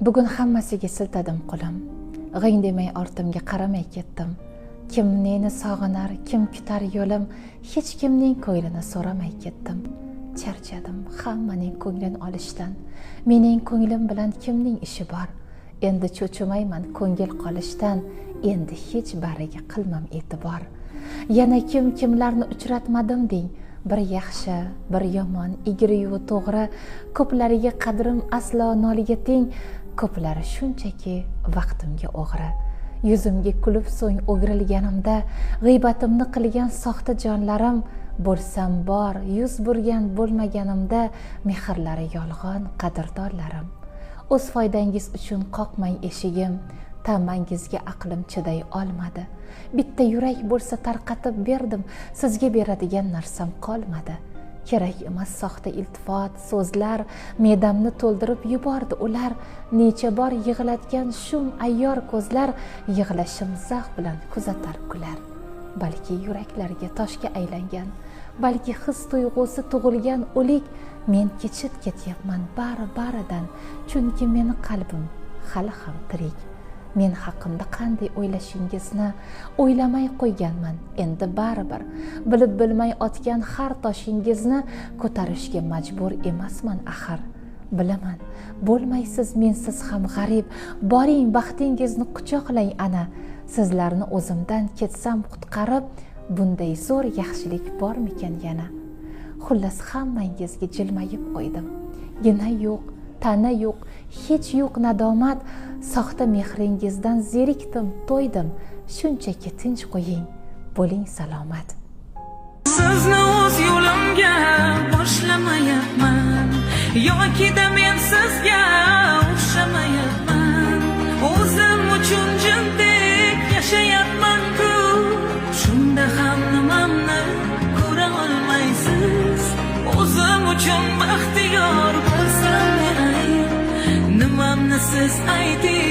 Bugun hammasiga siltadim qo'lim. G'ing demay ortimga qaramay ketdim. Kim neni sog'inar, kim kutar yo'lim, hech kimning ko'nglini so'ramay ketdim. Charchadim hammaning ko'nglini olishdan. Mening ko'nglim bilan kimning ishi bor? Endi cho'chimayman ko'ngil qolishdan, endi hech bariga qilmam e'tibor. Yana kim kimlarni uchratmadim deng, bir yaxshi, bir yomon, egriyu to'g'ri, ko'plariga qadrim aslo nolga teng, ko'plari shunchaki vaqtimga o'g'ri. Yuzimga kulib so'ng o'girilganimda g'iybatimni qilgan soxta jonlarim, bo'lsam bor, yuz burgan bo'lmaganimda mehrlari yolg'on qadrdonlarim. O'z foydangiz uchun qoqmang eshigim, tamangizga aqlim chiday olmadi. Bitta yurak bo'lsa tarqatib berdim, sizga beradigan narsam qolmadi. Kerak emas soxta iltifot, so'zlar, me'damni to'ldirib yubordi ular. Necha bor yig'latgan shum ayyor ko'zlar, yig'lashim zavq bilan kuzatar kular. Balki yuraklarga toshga aylangan, balki his tuyg'usi tug'ilgan o'lik, men kechib ketyapman bari baridan, chunki meni qalbim hali ham tirik. Men haqimda qanday o'ylashingizni o'ylamay qo'yganman, endi baribir bilib bilmay otgan har toshingizni ko'tarishga majbur emasman axir. Bilaman, bo'lmaysiz mensiz ham g'arib, boring baxtingizni quchoqlang ana. Sizlarni o'zimdan ketsam qutqarib, bunday zo'r yaxshilik bormikan yana? Xullas hammangizga jilmayib qo'ydim. Gina yo'q, tana yo'q, hech yo'q nadomat, soxta mehringizdan zerikdim, to'ydim. Shunchaki tinch qo'ying, bo'ling salomat. Sizni o'z yo'limga boshlamayapman, yokida men sizga o'xshamayapman. O'zim uchun jindek yashayapman-ku, shunda ham nimamni ko'ra olmaysiz. O'zim uchun baxtiyor bo'lsam ne ayb, nimamni siz ayting.